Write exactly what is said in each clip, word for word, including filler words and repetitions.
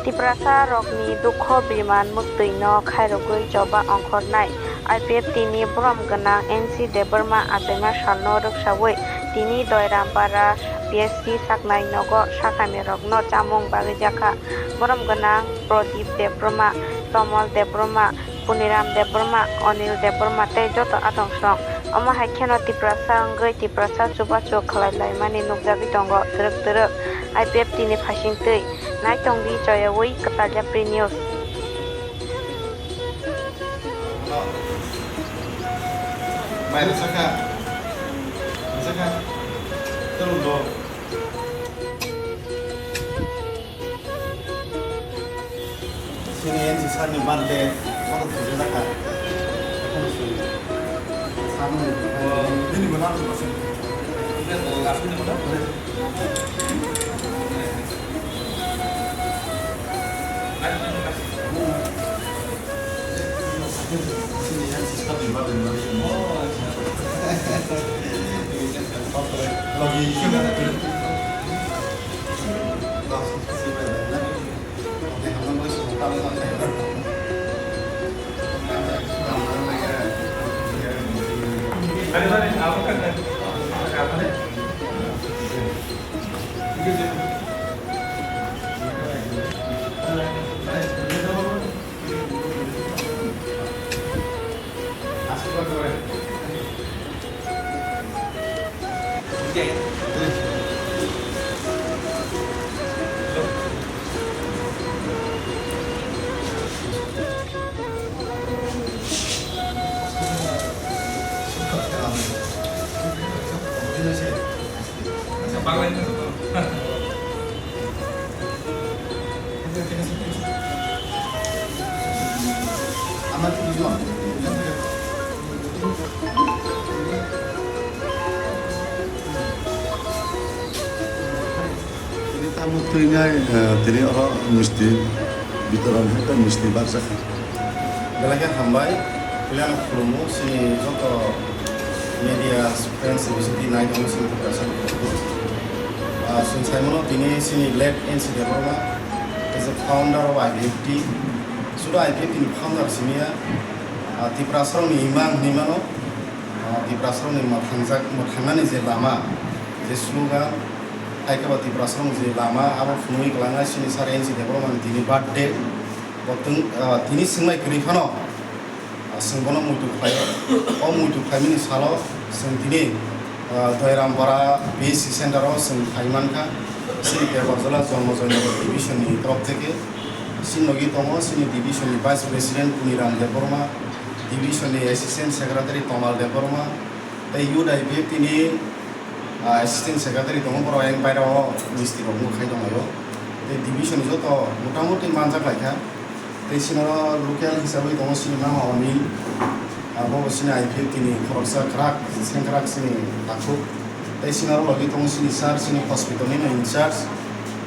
Tiprasa rokni dukho biriman mwktwi no khairogwi choba ongkhornai I P F T ni borom gwnang N C Debbarma achaima salno rwksawi tini Doirampara P S C saknai nogo sakhamirokno chamung bagwi jakha. Borom gwnang Prodip Debbarma, Tomol Debbarma, Puniram Debbarma, Onil Debbarma tei joto adongsong. Omo hai kheno Tiprasa wngwi Tiprasa chubachu khlai laimani nukjagwi tongo twrwk twrwk I P F T ni phaisingtwi. Nai tong di Joyawi Kwtal Yapri News. Mai rwchapkha. Rwchapkha. Tei rwng do. Sini N C sir ni birthday, kotor puja jakha. Sir ni, bini bo nang tong sini. Sini N C sir ni birthday ni bagwi sini. Logi sini. Tini tamo twi nai, eh, tini oro misti bitoron hai tei misti baksa kha. Belai khe hambai, puilano khulumo, chini joto media friends ni bisingtwi nai tongo chini Tiprasa ni khulumo. Ah, chwng sai mano tini chini late N C Debbarma, as a founder of I P F T. Sudo I P F T ni founder simi ya, ah, Tiprasa rokni imang hinwi mano, ah, Tiprasa rokni mwthangjak, mwthangnani je lama, je slogan, hai khe bo Tiprasa rokni je lama, abo phunugwi kwlangnai chini sir N C Debbarma ni tini birthday. Bo twng, ah, tini swngmai kwrwi phano, ah, chwng bono muitu khlaio. O muitu khlaimani salo chwng tini, ah, Doirampara P S C center o chwng phai mankha. Chini Tebarjala Jonmo Joynagar division ni torop theke chini logi tongo chini division ni vice president Puniram Debbarma, division ni assistant secretary Tomal Debbarma, tei youth I P F T ni, ah, assistant secretary tongo, borok ayang pairao misti rok wngkha khai tonglaio. Tei division ni joto motamuti manjak laikha. Tei sinoro local hisabwi tongo sini mama Onil. Abo bo sini I P F T ni khoroksa kwrak, sengkwrak sini takhuk. Tei sinoro logi tongo sini sir, sini hospital ni in charge.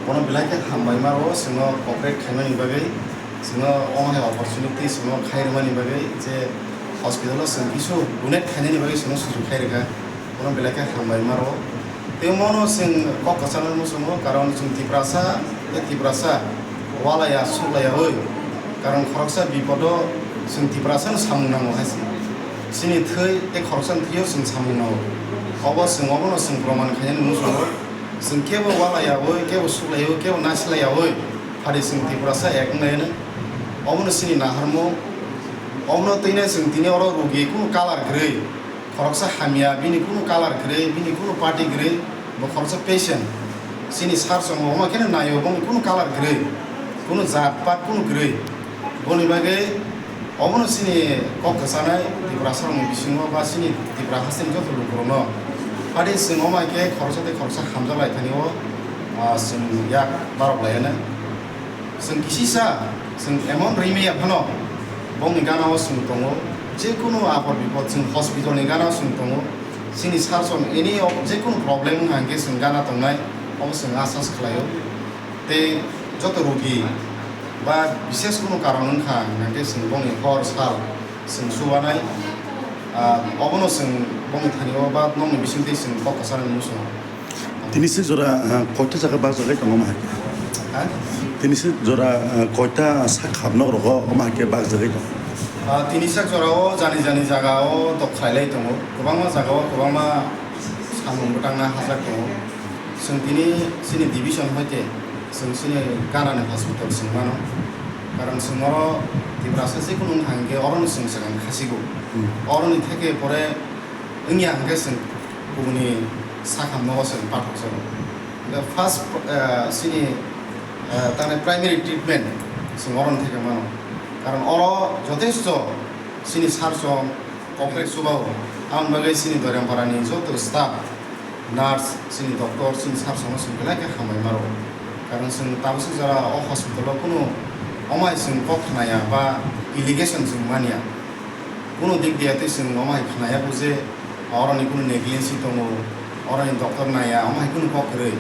Bono belai khe hambai maro, chwngno cooperate khaimani bagwi, chwngno omo hai opportunity chwngno khai rwmani bagwi je hospital o chwng kisu donate khainani bagwi chwngno sujuk khai rwkha. Bono belai khe hambai maro. Tei omono chwng kok kwcharno muchungo, karon chwng Tiprasa, tei Tiprasa walaya suklayawi, karon khoroksa bipodo chwng Tiprasano samung nango hai se. Chini thwi tei khoroksani thwio chwng samung nango. Obo chwng obono chwng proman khainani muchungo. Chwng kebo walayawi, kebo suklayawi, kebo naislayawi, phari chwng Tiprasa ek wnglaino. Obono chini naharmung. Obono twino chwng tini oro rugi kunu kalar kwrwi. Khoroksa hamya, bini kunu kalar kwrwi, bini kunu party kwrwi, bo khoroksa patient. Chini sir chongo, omo kheno naio, boni kunu kalar kwrwi, kunu jat pat kunu kwrwi. Boni bagwi obono chini kok kwchanai Tiprasa rokni bisingo ba chini Tipra hasteni joto lukurokno. Adi chwng omo hai khe khoroksa tei khoroksa hamjak lai thani o, ah, chwng yak barok lai anai. Chwng kisisa, chwng emon rimwi ya phano, bongni gana o chwng tongo, je kunu apor bipod chwng hospital ni gana o chwng tongo, chini sir chong any of je kunu problem wngkha hwnkhe chwng gana tongnai, obo chwng asas khlaio. Tei joto rugi ba bises kunu karon wngkha hwnkhe chwng bongni hor sal chwng chubanai, ah, obono chwng bongni thani o ba nokni bisingtwi chwng kok kwcharnani muchungo. Tini se jora, ah, koita jaga bak jagai tongo ma hai? Tini se jora, eh, koita sak hapnok rogo omo hai khe bakjagwi tong? Ah, tini sak jora o jani jani jaga o tok khlai lai tongo, kwbangma jaga o kwbangma samung bwtangna hajak tongo. Chwng tini chini division hoite chwng chini ganani hospital chwng mano, karon chwng oro Tiprasa jekunu wngkha hinkhe orono chwng swkang khasigo. Hmm. Oroni theke pore wngya hinkhe chwng kubuni sak hamno o chwng pathok jago. The first, eh, chini, eh, tani primary treatment chwng oro theke mano. Karon oro jotesto chini sir song cooperate chubago. Aboni bagwi chini Doiramparani joto staff, nurse, chini doctor, chini sir songno chwng belai khe hambai maro. Karon chwng tabuk jora o hospital o kunu omai chwng kok khnaya ba allegation chwng manya. Kunu dik diya tei chwng omo hai khnaya bo je oroni kunu negligence tongo, oroni doctor naya, omo hai kunu kok kwrwi.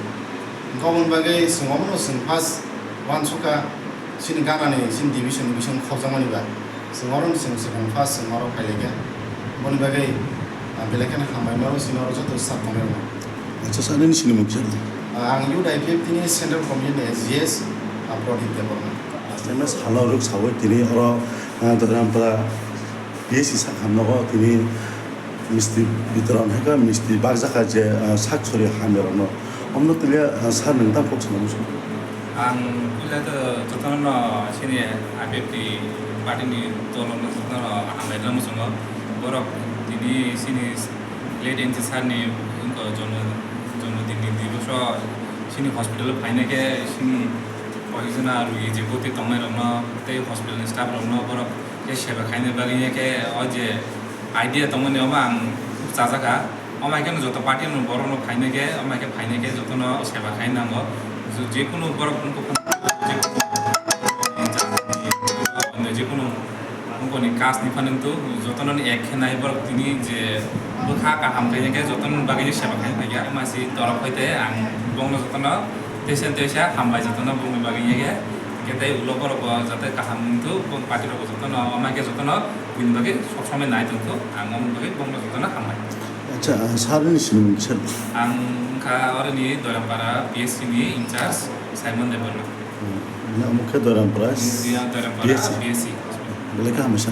Hwnkhe oboni bagwi chwng omono chwng first uansukha chini ganani chini division ni bising khopjakmani ba. Chwng oro chwng swkang first chwng oro phailaikha. Boni bagwi, ah, belai kheno hambai maro chini oro joto staff tongnai rokno. Acha, sir, nini sinimung kisa? Ah, ang youth I P F T ni Central Committee ni S G S, ah, Pradip Debbarma. Acha, salo rwk sawi tini oro, ah, Doiramapara P S C sak hamnogo tini misti bitoron hai khe misti bakjak kha je, ah, sak sori hamya rokno. Omno tini, ah, sir nwng tang kok sana muchung. Ang puila to jotono chini I P F T party ni dolo no jotono hambai rwna muchungo. Borok tini chini late N T sir ni wngkha jono, jono din ni diboso chini hospital o phaina khe chini koijona rugi je bwtwi tongnai rokno tei hospital ni staff rokno borok je seba khaina bagwi khe o je idea tongmani omo ang chajak kha. Omo hai kheno joto party ni borok no phaina khe, omo hai khe phaina khe jotono seba khai nango. Jekunu borok jekunu, jekunu wngkoni kas ni phano jotono ni ek khe nai borok tini je bwkha kaham khaina khe jotono bagwi seba khai phai kha. Masi torok hoite ang bongno jotono teisa teisa hambai jotono bongni bagwi khe, khe tei ulo borok bo jate kaham wngthok, bong party rok bo jotono omo hai khe jotono bini bagwi sob somoi nai tongthok, ang omo bagwi bongno jotono hambai. Acha, sir ni sinimung kisa? Ang wngkha oroni Doirampara P S C ni in charge Simon Debbarma. Hmm. Omo khe Doirampara Doirampara P S C. P S C. Belai khe hambai sa.